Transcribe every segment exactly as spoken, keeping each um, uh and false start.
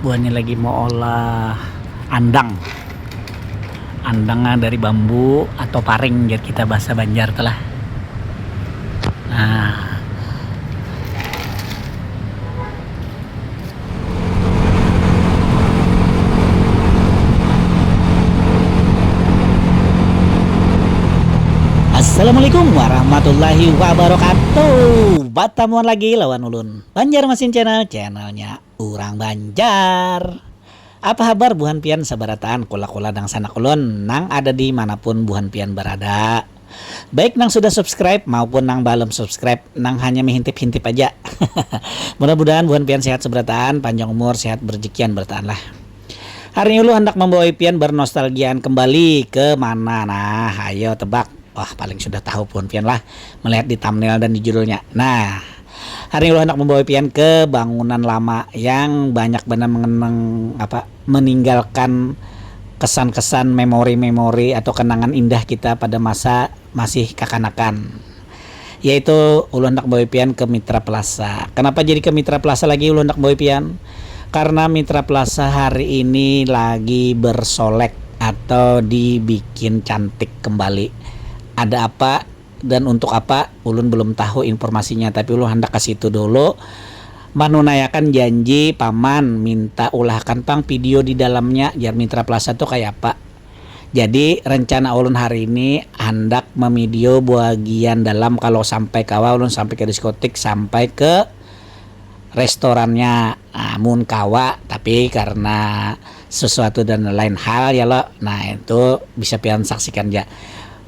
Buhannya lagi mau olah andang. Andang dari bambu atau paring, jar kita bahasa Banjar tuh lah. Nah. Assalamualaikum warahmatullahi wabarakatuh. Batamuan lagi lawan ulun, Banjarmasin Channel, channelnya urang Banjar. Apa habar buhan pian sabarataan, kula-kula dangsanak ulun nang ada di manapun buhan pian barada? Baik nang sudah subscribe maupun nang balum subscribe, nang hanya mehintip-hintip aja. Mudah-mudahan buhan pian sehat sabarataan, panjang umur, sehat berjekian barataan lah. Hari ini ulun handak mambawai pian bernostalgiaan kembali ke mana nah, ayo tebak. Wah, paling sudah tahu pun pian lah melihat di thumbnail dan di judulnya. Nah, hari ini ulun handak membawa pian ke bangunan lama yang banyak benar mengenang apa, meninggalkan kesan-kesan, memori-memori atau kenangan indah kita pada masa masih kakanakan. Yaitu ulun handak bawa pian ke Mitra Plaza. Kenapa jadi ke Mitra Plaza lagi ulun handak bawa pian? Karena Mitra Plaza hari ini lagi bersolek atau dibikin cantik kembali. Ada apa dan untuk apa, ulun belum tahu informasinya, tapi ulun handak ke situ dulu manunayakan janji paman, minta ulahkan pang video di dalamnya, jar Mitra Plaza tuh kayak apa. Jadi rencana ulun hari ini handak memidio bagian dalam, kalau sampai kawa ulun sampai ke diskotik, sampai ke restorannya. Nah, mun kawa, tapi karena sesuatu dan lain hal ya lo, nah itu bisa pian saksikan ja.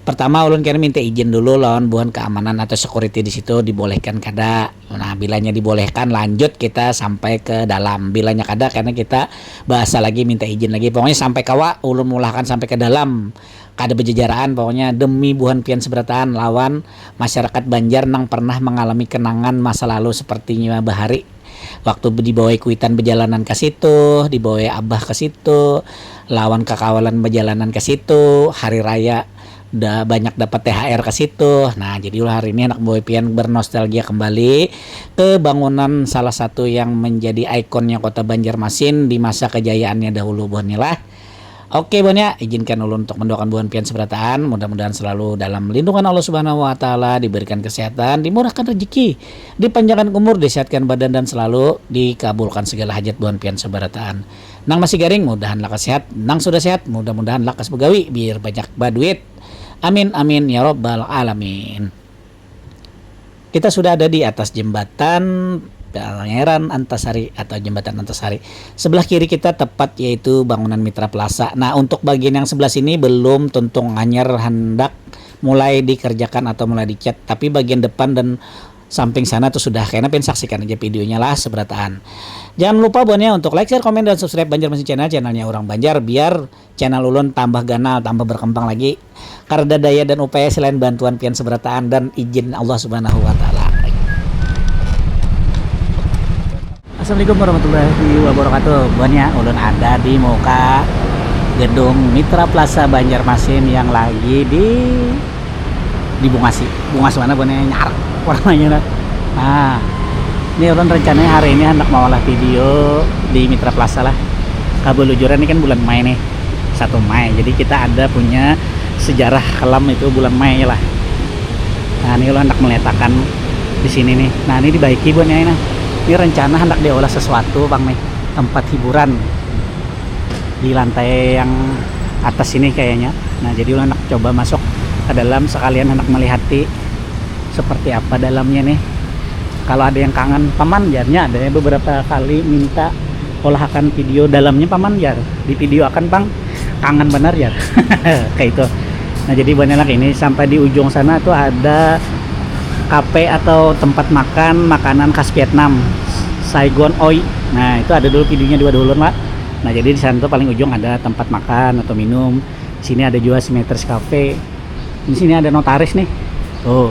Pertama ulun kena minta izin dulu lawan buhan keamanan atau security di situ, dibolehkan kada. Nah, bilanya dibolehkan, lanjut kita sampai ke dalam, bilanya kada, karena kita bahasa lagi, minta izin lagi. Pokoknya sampai kawa ulun mulahkan sampai ke dalam, kada bejejaraan pokoknya, demi buhan pian seberataan lawan masyarakat Banjar nang pernah mengalami kenangan masa lalu sepertinya bahari. Waktu dibawai kuitan bejalanan ka situ, dibawai abah ka situ, lawan kakawalan bejalanan ka situ, hari raya da banyak dapat T H R ka situ. Nah, jadi ulah hari ini handak bawa pian bernostalgia kembali ke bangunan salah satu yang menjadi ikonnya kota Banjarmasin di masa kejayaannya dahulu buhannya lah. Oke buhannya, izinkan ulun untuk mendoakan buhan pian seberataan, mudah-mudahan selalu dalam lindungan Allah Subhanahu wa Ta'ala, diberikan kesehatan, dimurahkan rezeki, dipanjangkan umur, disehatkan badan dan selalu dikabulkan segala hajat buhan pian seberataan. Nang masih garing mudahan lakas sehat, nang sudah sehat mudah-mudahan lakas begawi biar banyak baduit. Amin amin ya robbal alamin. Kita sudah ada di atas jembatan Pangeran Antasari atau jembatan Antasari. Sebelah kiri kita tepat yaitu bangunan Mitra Plaza. Nah, untuk bagian yang sebelah sini belum tuntung, hanyar handak mulai dikerjakan atau mulai dicat, tapi bagian depan dan samping sana tuh sudah. Kena pian saksikan aja videonya lah seberataan. Jangan lupa buhannya untuk like, share, komen, dan subscribe Banjarmasin Channel, channelnya orang Banjar, biar channel ulun tambah ganal, tambah berkembang lagi. Karena daya dan upaya selain bantuan pian seberataan dan izin Allah Subhanahu wa Ta'ala. Assalamualaikum warahmatullahi wabarakatuh. Buhannya ulun ada di muka gedung Mitra Plaza Banjarmasin yang lagi di dibungasi. Bungas mana buhannya, nyarak warnanya nah. Nah, ini ulun rencananya hari ini hendak mengolah video di Mitra Plaza lah. Kabelujuran ini kan bulan Mei nih, satu Mei. Jadi kita ada punya sejarah kelam itu bulan Mei lah. Nah, ini ulun hendak melihatkan di sini nih. Nah, ini dibaiki buhannya ini. Ini rencana hendak diolah sesuatu bang nih, tempat hiburan di lantai yang atas ini kayaknya. Nah, jadi ulun hendak coba masuk ke dalam sekalian hendak melihati seperti apa dalamnya nih. Kalau ada yang kangen paman jarnya, ada yang beberapa kali minta olahakan video dalamnya paman jar, di video akan pang, kangen benar jar. Kayak itu. Nah, jadi banyak lagi ini sampai di ujung sana tuh ada kafe atau tempat makan makanan khas Vietnam, Saigon Oi. Nah, itu ada dulu videonya dua dulu lah. Nah, jadi di sana tuh paling ujung ada tempat makan atau minum. Sini ada juga Simetris Cafe. Di sini ada notaris nih. Tuh,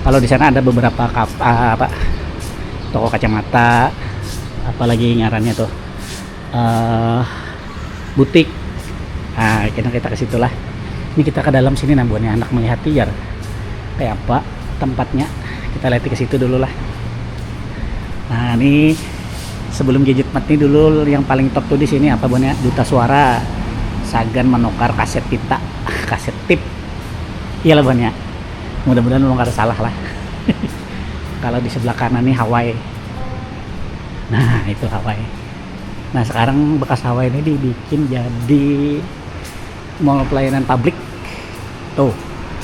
kalau di sana ada beberapa kap, ah, apa, toko kacamata, apalagi ngarannya tuh, eh butik. Nah, kita kita ke situlah. Ini kita ke dalam sini, nah buahnya anak melihat tiar kayak apa tempatnya. Kita lihat ke situ dulu lah. Nah, ini Sebelum Gadget Mart ni dulu yang paling top tuh di sini apa buhannya? Duta Suara. Sagan menukar kaset pita, kaset tip. Iyalah buhannya. Mudah-mudahan ulun kada salah lah. Kalau di sebelah kanan nih Hawaii. Nah, itu Hawaii. Nah, sekarang bekas Hawaii ini dibikin jadi mall pelayanan publik. Tuh.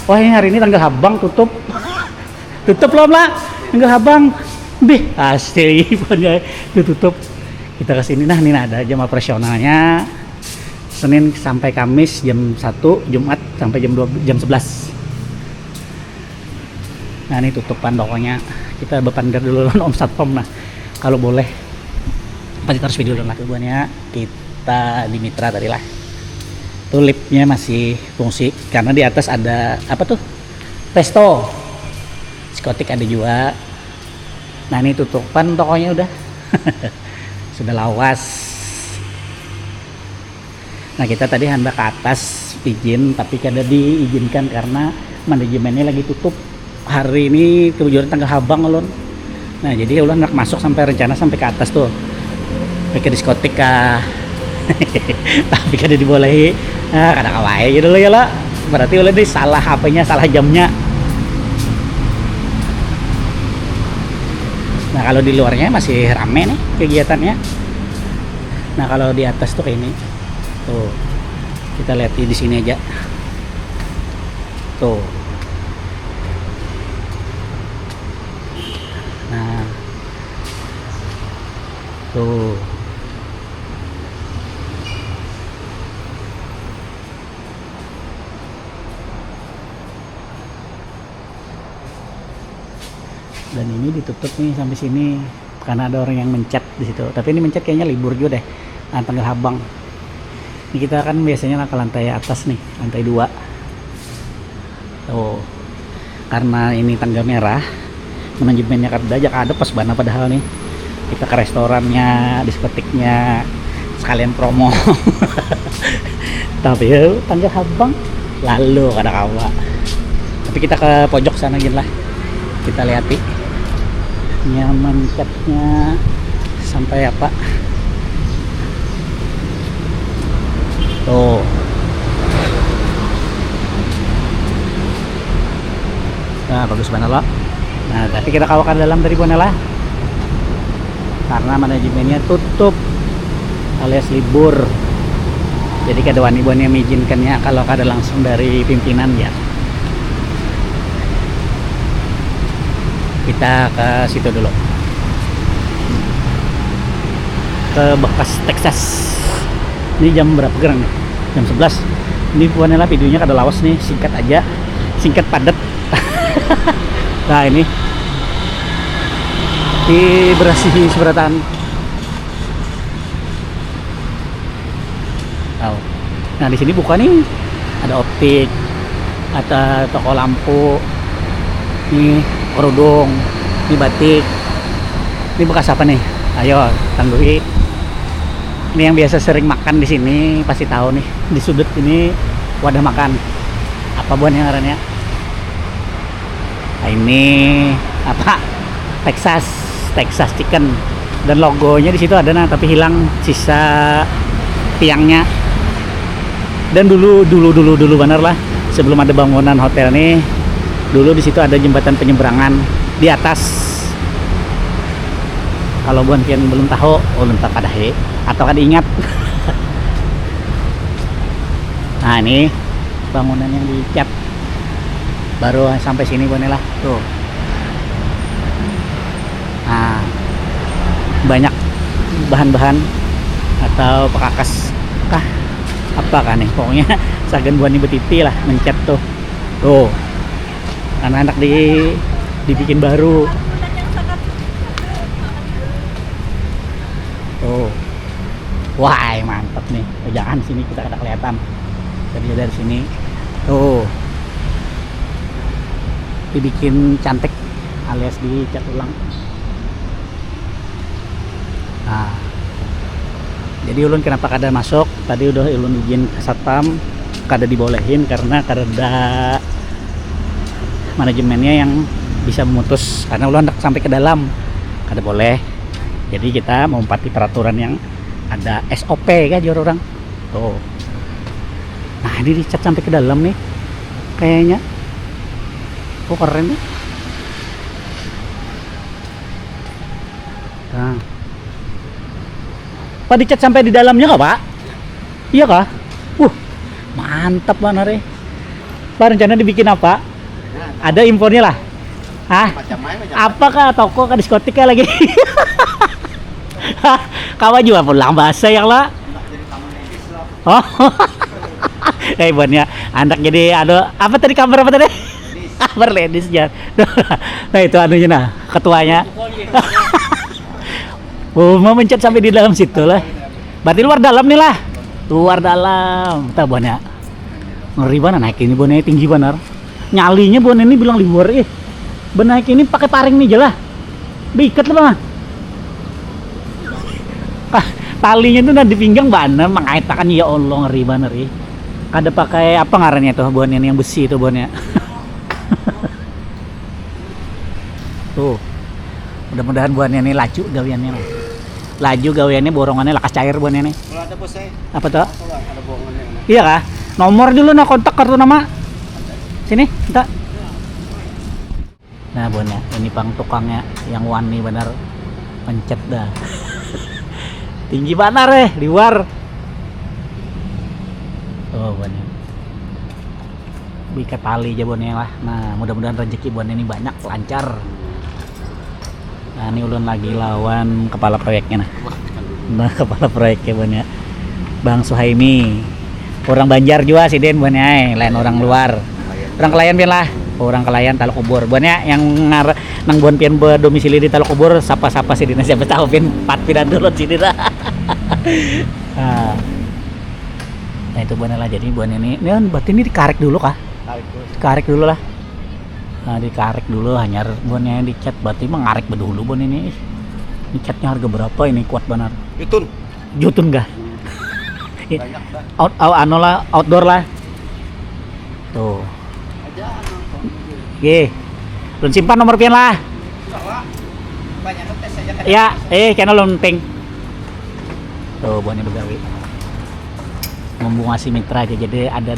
Wah, ini hari ini tanggal habang tutup. Tutup loh, Mla. Tanggal habang. Bih, asli punya itu tutup. Kita ke sini nah, ini ada jam operasionalnya. Senin sampai Kamis jam satu, Jumat sampai jam dua, jam sebelas. Nah, ini tutupan tokonya. Kita bepander dulu lawan Om Satpam nah. Kalau boleh, pasti terus video dulu lah. Buhannya kita di Mitra tadi lah. Tuh liftnya masih fungsi karena di atas ada apa tuh? Pesto. Diskotik ada juga. Nah, ini tutupan tokonya udah. Sudah lawas. Nah, kita tadi handak ke atas izin, tapi kada diizinkan karena manajemennya lagi tutup. Hari ini kebetulan tanggal habang ulun. Nah, jadi ulun handak masuk sampai rencana sampai ke atas tuh. Sampai ke diskotik kah. Tapi kada dibolehi. Nah, kada kawa ai gitu loh ya lah. Berarti ulun ini salah apanya, salah jamnya. Nah, kalau di luarnya masih rame nih kegiatannya. Nah, kalau di atas tuh kayak ini. Tuh. Kita lihat di sini aja. Tuh. Nah. Tuh. Dan ini ditutup nih sampai sini karena ada orang yang mencet di situ. Tapi ini mencet kayaknya libur juga deh. Ah, tanggal habang. Ini kita kan biasanya lah ke lantai atas nih, lantai dua. Tuh. Karena ini tanggal merah, manajemennya kada aja kada pas bana padahal nih. Kita ke restorannya, diskotiknya, sekalian promo. Tapi ya tanggal habang lalu kada kawa. Tapi kita ke pojok sana gin lah. Kita lihati. Nyaman catnya sampai apa? Tuh. Nah, bagus banget loh. Nah, tapi kita kawa ke dalam tadi buhannya lah. Karena manajemennya tutup alias libur. Jadi kada wani buhannya mengizinkannya kalau kada langsung dari pimpinan ya. Kita ke situ dulu. Ke bekas Texas. Ini jam berapa gerang nih? Jam sebelas. Ini buhannya lah videonya kada lawas nih, singkat aja. Singkat padat. Nah, ini. Diberasihi seberataan. Tahu. Nah, di sini buka nih. Ada optik, ada toko lampu. Nih, kerudung, nih batik. Ini bekas apa nih? Ayo, tangguhi. Ini yang biasa sering makan di sini pasti tahu nih. Di sudut ini wadah makan. Apa buhannya ngarannya? Nah, ini apa? Texas, Texas Chicken. Dan logonya di situ ada nah, tapi hilang sisa tiangnya. Dan dulu dulu dulu dulu benar lah, sebelum ada bangunan hotel nih, dulu di situ ada jembatan penyeberangan di atas. Kalau buhan pian belum tahu, oh, belum tahu kada he, atau kada ingat. Nah, ini bangunan yang dicat baru sampai sini buhannya lah tuh. Nah, banyak bahan-bahan atau pekakas kah, apa kah nih, pokoknya sagan buhannya betiti lah mencet tuh. Tuh, anak-anak di dibikin baru. Tuh. Wah, mantap nih. Oh, jangan sini, kita kada kelihatan. Jadi dari sini. Tuh. Dibikin cantik alias dicat ulang. Nah. Jadi ulun kenapa kada masuk? Tadi udah ulun izin ke satpam, kada dibolehin karena kada ada manajemennya yang bisa memutus, karena ulun hendak sampai ke dalam, kada boleh. Jadi kita meumpati peraturan yang ada S O P kah, jar orang. Tuh. Nah, ini dicat sampai ke dalam nih. Kayaknya. Oh, keren nih. Nah. Pak, dicat sampai di dalamnya kah, Pak? Iya kah? Uh, mantap banar, eh. Pak, rencana dibikin apa? Ada infonya lah. Hah? Macam mana, macam apa kah, toko kah, diskotik kah lagi? Hah? Kawa jua pulang bahasa ya lah. Hendak jadi tamu medis lah. Oh. Eh, buatnya anak jadi, aduh, apa tadi, kamar apa tadi? Medis. Kamar ladies ya. Nah, itu anunya nah, ketuanya. Oh, mau mencet sampai di dalam situ lah. Berarti luar dalam nih lah. Luar dalam. Tahu buahnya. Ngeri banget naik ini, buahnya tinggi benar. Nyalinya buahnya ini bilang liwar, eh. Benaik ini pakai paring nih, jelah. Diikat lah, Bang. Ah, talinya tuh nah di pinggang, benar mengaitakan, ya Allah, ngeri banget, eh. Kada pakai apa ngarannya tuh, buahnya ini yang besi itu, buahnya. Tuh. Mudah-mudahan buahnya ini laju gawiannya nih. Laju gawiannya, borongannya lakas cair buahnya nih. Kalau ada bos saya. Apa tuh? Kalau ada bohongan yang. Iya kah? Nomor dulu nah, kontak, kartu nama. Sini, minta. Nah, buahnya ini pang tukangnya yang wani benar, mencet dah. Tinggi banar, eh, liwar. Oh, buahnya. Bikat tali aja buahnya lah. Nah, mudah-mudahan rezeki buahnya ini banyak, lancar. Nah, ini ulun lagi lawan kepala proyeknya nah. Nah, kepala proyeknya buahnya, Bang Suhaimi. Orang Banjar jua sidin buahnya, eh, lain orang luar. Orang Kelayan pian lah. Orang Kelayan, Taluk Ubur. Buahnya yang ngar nang buhan pian berdomisili di Taluk Ubur, sapa-sapa sidin, siapa tahu pian pat pidan dulu sidin lah. Nah. Nah, itu buahnya lah. Jadi buahnya ini, ini kan berarti ini dikarek dulu kah? Tarik dulu. Dikarek dulu lah. Nah, dikarek dulu, hanyar buahnya dicat, berarti mengarek bedulu buahnya ini. Ih, ini catnya harga berapa ini, kuat benar. Jutun. Jutun kah? Banyak dah. Out, out, anu lah, outdoor lah. Tuh. Aja anu. Oke. Belum simpan nomor pian lah. Banyak tes aja kan. Ya, eh, kena lonting. Tuh, buahnya begawi. Membungasi mitra aja. Jadi ada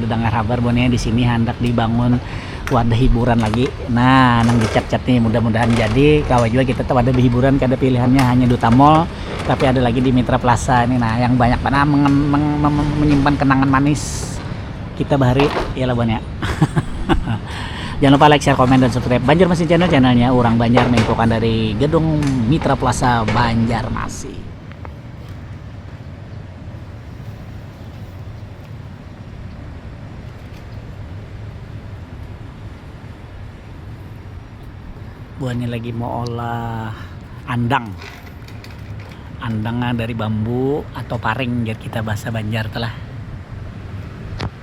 dengar kabar buahnya di sini hendak dibangun wadah hiburan lagi. Nah, nang dicat-cat nih, mudah-mudahan jadi. Kawa juga kita tuh ada hiburan, kada pilihannya hanya Duta Mall, tapi ada lagi di Mitra Plaza ini. Nah, yang banyak mana mengen- meng- mem- menyimpan kenangan manis kita bahari, iyalah buahnya. Jangan lupa like, share, komen, dan subscribe Banjarmasin Channel, channelnya orang Banjar, menginfokan dari gedung Mitra Plaza Banjarmasin. Buahnya lagi mau olah andang. Andang dari bambu atau paring, jar kita bahasa Banjar tuh lah.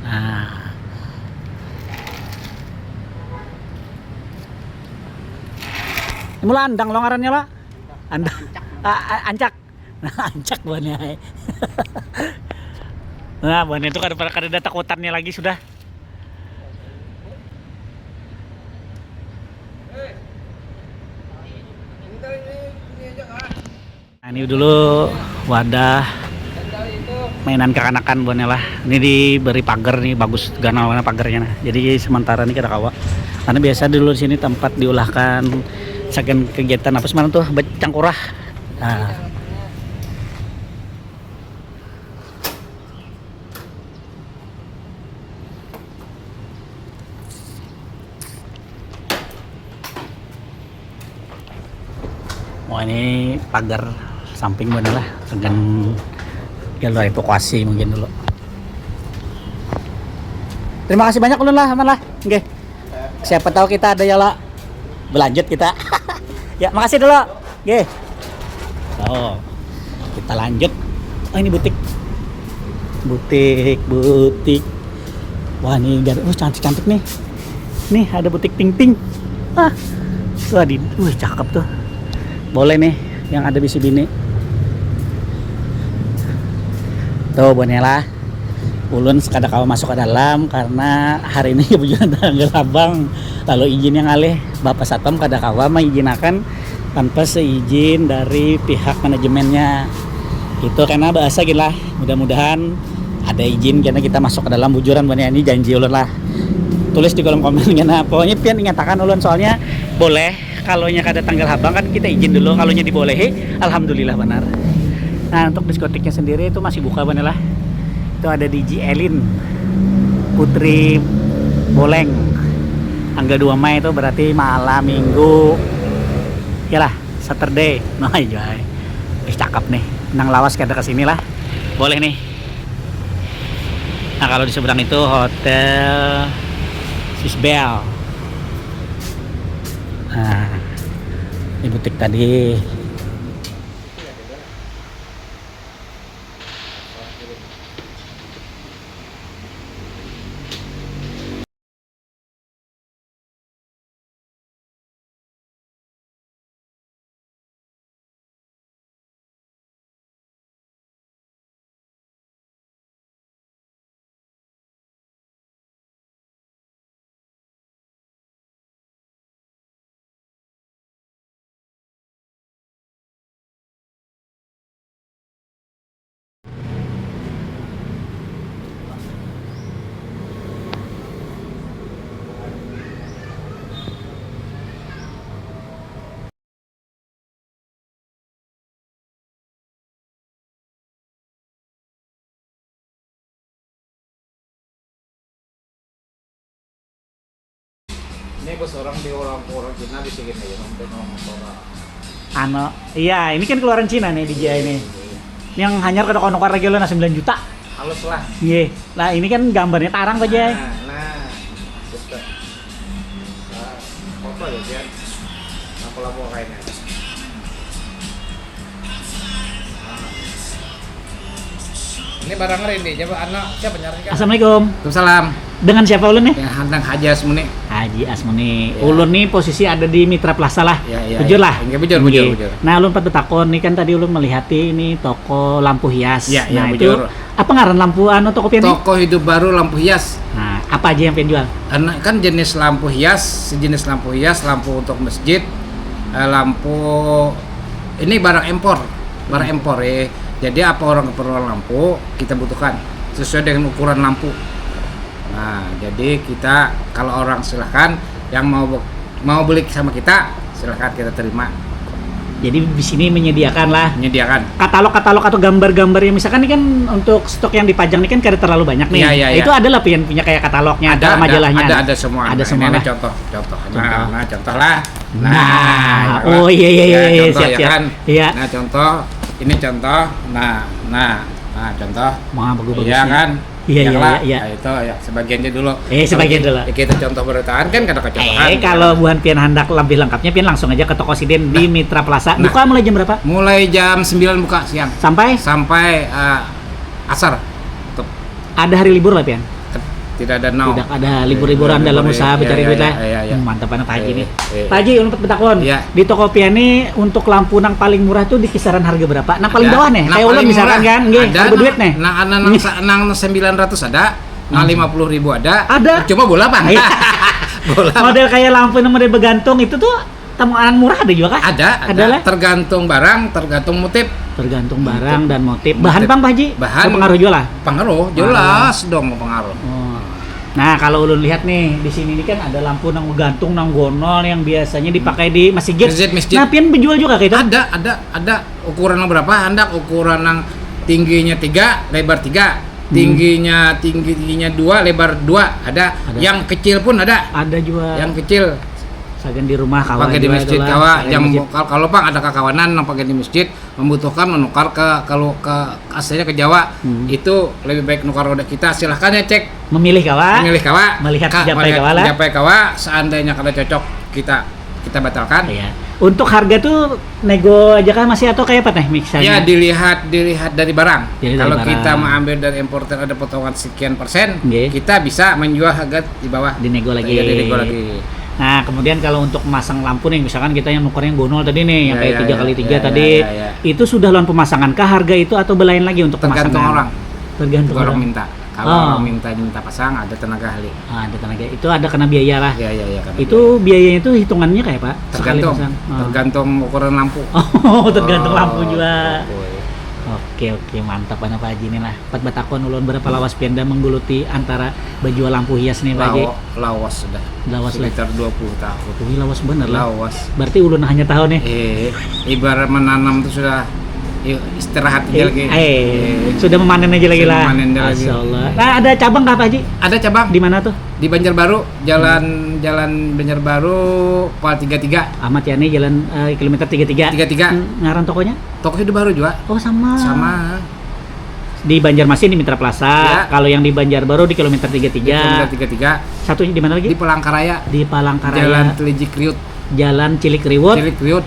Nah. Ini mula andang lo ngarannya lah. Andang. A- a- ancak. Nah, ancak buahnya. Nah, buahnya itu kada, kada ada takutannya lagi sudah. Nah, ini dulu wadah mainan kekanakan buahnya lah. Ini diberi pagar nih, bagus ganal mana pagarnya nah. Jadi sementara ini kada kawa. Karena biasa dulu di sini tempat diulahkan sagan kegiatan apa semalam tuh, becangkurah. Nah. Oh, ini pagar samping mana lah, sagan jalur evakuasi mungkin dulu. Terima kasih banyak ulun lah, aman lah. Nggih. Siapa tahu kita ada ya lah. Berlanjut kita. Ya, makasih dulu. Oke. Oh, kita lanjut. Oh, ini butik. Butik, butik. Wah, ini gar- oh, cantik-cantik nih. Nih, ada butik ting-ting. Ah. Tuh, ada. Wah, cakep tuh. Boleh nih yang ada bisi bini. Tuh, buahnya lah. Ulun sekada kawa masuk ke dalam karena hari ini kebetulan tanggal abang. Lalu izin yang alih, Bapak Satpam kada kawa mengizinakan tanpa seizin dari pihak manajemennya. Itu karena bahasa gini lah, mudah-mudahan ada izin karena kita masuk ke dalam bujuran banyak ini janji ulun lah. Tulis di kolom komen karena pokoknya pian ingatakan ulun soalnya boleh kalau nya kada tanggal habang kan kita izin dulu kalau nya dibolehi alhamdulillah benar. Nah untuk diskotiknya sendiri itu masih buka benar lah. Itu ada D J Elin Putri Boleng tanggal dua Mei itu berarti malam minggu ya lah Saturday no aja. Wis cakep nih nang lawas kada kesini lah boleh nih. Nah kalau di seberang itu hotel Sisbel. Nah di butik tadi. Ini bos orang di orang orang Cina bisa gini ya nonton orang orang. Ano, iya ini kan keluaran Cina nih D J I ini. Yang hanyar kada konokar lagi lah sembilan juta. Halus lah. Iya. Nah, ini kan gambarnya tarang aja. Nah, nah. Nah, apa ya dia? Apa lah mau kayaknya? Ini barang Randy, coba anak siapa nyari kan? Assalamualaikum. Waalaikumsalam. Dengan siapa ulun nih? Ya, Handang Haji Asmuni. Haji Asmuni. Ya. Ulun nih posisi ada di Mitra Plaza lah. Ya, ya, bujur ya. Lah. Enggak bujur, bujur, bujur. Nah, ulun pat betakon nih kan tadi ulun melihati ini toko lampu hias. Ya, ya, nah, bujur. Itu apa ngaran lampu anu toko pian nih? Toko Hidup Baru Lampu Hias. Nah, apa aja yang pian jual? Karena kan jenis lampu hias, sejenis lampu hias, lampu untuk masjid, eh, lampu ini barang impor, barang impor ya. Jadi apa orang keperluan lampu kita butuhkan sesuai dengan ukuran lampu. Nah, jadi kita kalau orang silahkan yang mau mau beli sama kita silahkan kita terima. Jadi di sini menyediakan lah. Menyediakan. Katalog-katalog atau gambar-gambar yang misalkan ini kan untuk stok yang dipajang ini kan kada terlalu banyak nih. Iya, iya, iya. Itu ada lah pian punya kayak katalognya, ada, ada majalahnya. Ada, ada semua. Ada semua lah. Ini contoh, contoh. Nah, contoh lah. Nah, oh iya iya iya, siap siap. Iya. Nah contoh, ini contoh. Nah, nah, nah contoh. Wah bagus bagus. Iya kan. Iya iya iya. Nah, itu ya sebagiannya dulu. Eh sebagian dulu. Kita contoh beritaan kan kada kecontohan. Eh kalau buhan pian handak lebih lengkapnya pian langsung aja ke toko sidin di Mitra Plaza. Buka mulai jam berapa? Mulai jam sembilan buka siang. Sampai? Sampai uh, asar. Tutup. Ada hari libur lah pian? Tidak ada no. Tidak ada libur-liburan dalam usaha mencari duit lah. Iya, iya, iya. Hmm, mantap anak Pak Haji nih. Iya. Pak Haji, ulun betakon. Iya. Di toko pian nih untuk lampu nang paling murah tuh di kisaran harga berapa? Nang paling bawah nih. Kayak ulun misalkan kan, nggih, ada harga duit nih. Nang nang nang sembilan ratus ada, nang lima puluh ribu ada. Ada. Cuma bola apa? Iya. Bola. Model kayak lampu nang model begantung itu tuh Tamu aran murah ada juga kah? Ada, ada. Ada lah. Tergantung barang, tergantung motif. Tergantung barang dan motif. Bahan pang Pak Haji? Bahan. Pengaruh juga lah. Pengaruh, jelas dong pengaruh. Oh. Nah, kalau ulun lihat nih di sini ini kan ada lampu nang gantung nang gonol yang biasanya dipakai di masjid. Masjid, masjid. Nah, pian menjual juga kayak itu? Ada, ada, ada ukuran yang berapa? Hendak ukuran yang tingginya tiga, lebar tiga. Hmm. Tingginya tinggi tingginya dua, lebar dua ada. Ada. Yang kecil pun ada. Ada juga. Yang kecil. Sagan di rumah kawan pakai di masjid kawa yang kalau kalau pang ada kakawanan yang pakai di masjid membutuhkan menukar ke kalau ke aslinya ke Jawa hmm. Itu lebih baik nukar roda kita silahkan ya cek memilih kawa memilih kawa melihat japai kawa lah japai kawa seandainya kada cocok kita kita batalkan. Iya. Untuk harga tuh nego aja kah masih atau kayak apa teh misalnya? Ya dilihat dilihat dari barang. Jadi kalau kita mengambil dari importer ada potongan sekian persen, okay. Kita bisa menjual harga di bawah. Dinego lagi. Ya, dinego lagi. Nah, kemudian kalau untuk memasang lampu nih, misalkan kita yang nukarnya gonol tadi nih, yang ya, kayak tiga kali tiga ya, tadi, ya, ya, ya. Itu sudah lawan pemasangan kah harga itu atau belain lagi untuk tergantung pemasangan? Orang. Tergantung orang minta. Kalau Ah. orang minta minta pasang, ada tenaga ahli. Ah, ada tenaga. Itu ada kena biaya lah. Ya ya ya. Karena Itu biayanya itu hitungannya kayak apa? Sekali tergantung pasang. Ah. Tergantung ukuran lampu. Oh, tergantung Oh, lampu juga. Oke. Oke oke, mantap banget Pak Haji nih lah. Empat batakon ulun, berapa lawas pianda menggeluti antara bajual lampu hias nih Pak Haji? Lawas sudah. Lawas lah. Sekitar dua puluh tahun. Wih, lawas bener lah. Lawas. Berarti ulun hanya tahu nih. Eh, ibarat menanam tuh sudah, yuk, istirahat aja Eh, lagi. eh, sudah memanen aja lagi Sudah lah. Memanen aja lagi. Masya Allah. Nah, ada cabang kah Pak Haji? Ada cabang Di mana tuh? Di Banjarbaru, jalan jalan Banjarbaru, Kual tiga tiga. Ahmad Yani, jalan eh, kilometer tiga tiga. Tiga tiga. Hmm, ngaran tokonya? Toko Hidup Baru juga. Oh, sama. Sama. Di Banjarmasin di Mitra Plaza. Ya. Kalau yang di Banjarbaru di kilometer tiga tiga. Di kilometer tiga tiga. Satunya di mana lagi? Di Palangkaraya. Di Palangkaraya. Jalan Telijik Riut. Jalan Cilikriwut. Cilikriwut.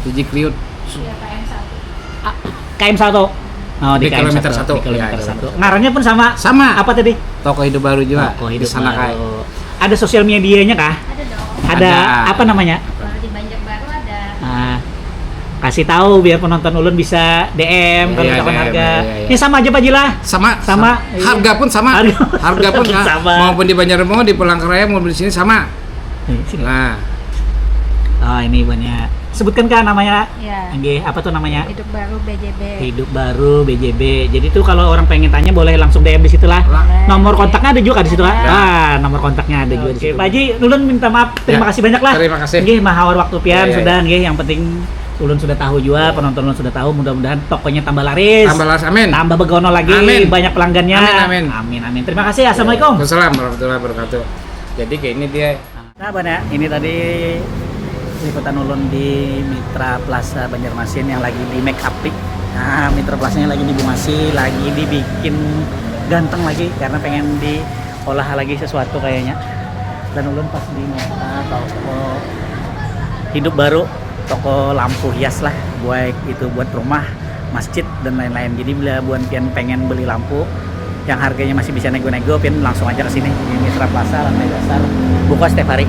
Telijik Riut. Iya, K M satu. K M satu. Oh, di, Di K M kilometer satu. satu. Di kilometer Ya, satu. kilometer satu. Ngarannya pun sama. Sama. Apa tadi? Toko Hidup Baru juga. Toko Hidup Di sana, Kai. Baru. Ada sosial medianya kah? Ada dong. Ada. Ada. Apa namanya? Kalau di Banjarbaru ada. Ah, kasih tahu biar penonton ulun bisa D M kalau Iya, misalkan D M, harga. iya, iya. Ya sama aja Pak Haji lah. Sama. Sama. Harga pun sama. Harga. Harga pun sama. Sama. Maupun di Banjarbaru, di Palangkaraya, maupun di sini sama. Nih, sini. Nah, Oh, ini ibunya. Sebutkan kah namanya? Ya. Nggih, apa tuh namanya? Hidup Baru B J B. Hidup Baru B J B. Jadi tuh kalau orang pengen tanya boleh langsung D M di situ lah. Lah. Nomor kontaknya ada juga di situ lah. Ada. Ah, nomor kontaknya ada juga di Oke, situ. Pak Haji, ulun minta maaf. Terima Ya. kasih banyak lah. Terima kasih. Nggih, maha waktu pian Ya, ya, sudah ya. Nggih, yang penting ulun sudah tahu juga, penonton ulun sudah tahu, mudah-mudahan tokonya tambah laris. Tambah laris, amin. Tambah begono lagi, Amin. Banyak pelanggannya. Amin, amin. Amin, amin. Terima kasih. Assalamualaikum. Waalaikumsalam warahmatullahi wabarakatuh. Jadi kayak ini dia. Nah, banyak. Ini tadi liputan ulun di Mitra Plaza Banjarmasin yang lagi di make up. Nah, Mitra Plaza-nya lagi dibungasi, lagi dibikin ganteng lagi karena pengen diolah lagi sesuatu kayaknya. Dan ulun pas di Mitra toko Hidup Baru, toko lampu hias lah, baik itu buat rumah, masjid dan lain-lain. Jadi bila buan pian pengen beli lampu yang harganya masih bisa nego-nego, pian langsung aja ke sini di Mitra Plaza lantai dasar, buka setiap hari.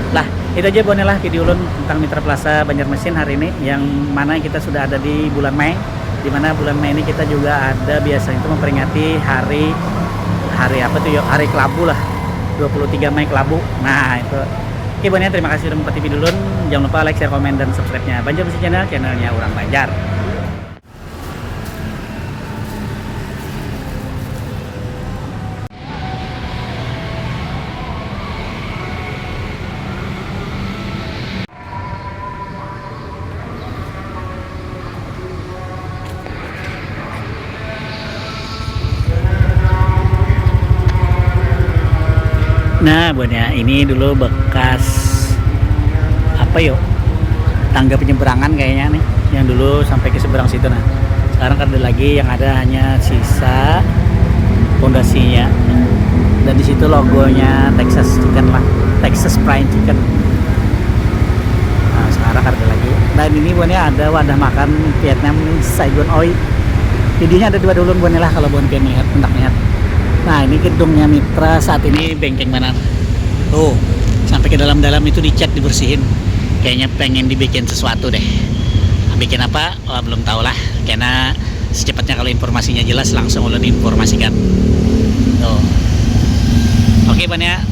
Lah, itu aja buannya lah video ulun tentang Mitra Plaza Banjarmasin hari ini, yang mana kita sudah ada di bulan Mei, di mana bulan Mei ini kita juga ada biasanya itu memperingati hari, hari apa tuh yo, hari kelabu lah, dua puluh tiga Mei kelabu. Nah itu. Oke buannya, terima kasih sudah mempati video ulun. Jangan lupa like, share, komen, dan subscribe-nya Banjar Besi Channel, channelnya orang Banjar. Nah, buatnya ini dulu bekas apa yo, tangga penyeberangan kayaknya nih, yang dulu sampai ke seberang situ. Nah, sekarang kada ada lagi, yang ada hanya sisa pondasinya, dan di situ logonya Texas Chicken lah, Texas Fried Chicken. Nah, sekarang kada ada lagi. Dan ini buatnya ada wadah makan Vietnam nih, Saigon Oi. Videonya ada dua dulu buatnya lah kalau buat pian lihat, hendak lihat. Nah, ini gedungnya Mitra saat ini bengkeng banar. Tuh, sampai ke dalam-dalam itu dicat, dibersihin. Kayaknya pengen dibikin sesuatu deh. Nah, bikin apa? Oh, belum tahu lah. Karena secepatnya kalau informasinya jelas langsung ulun informasikan. Tuh. Oke, buatnya.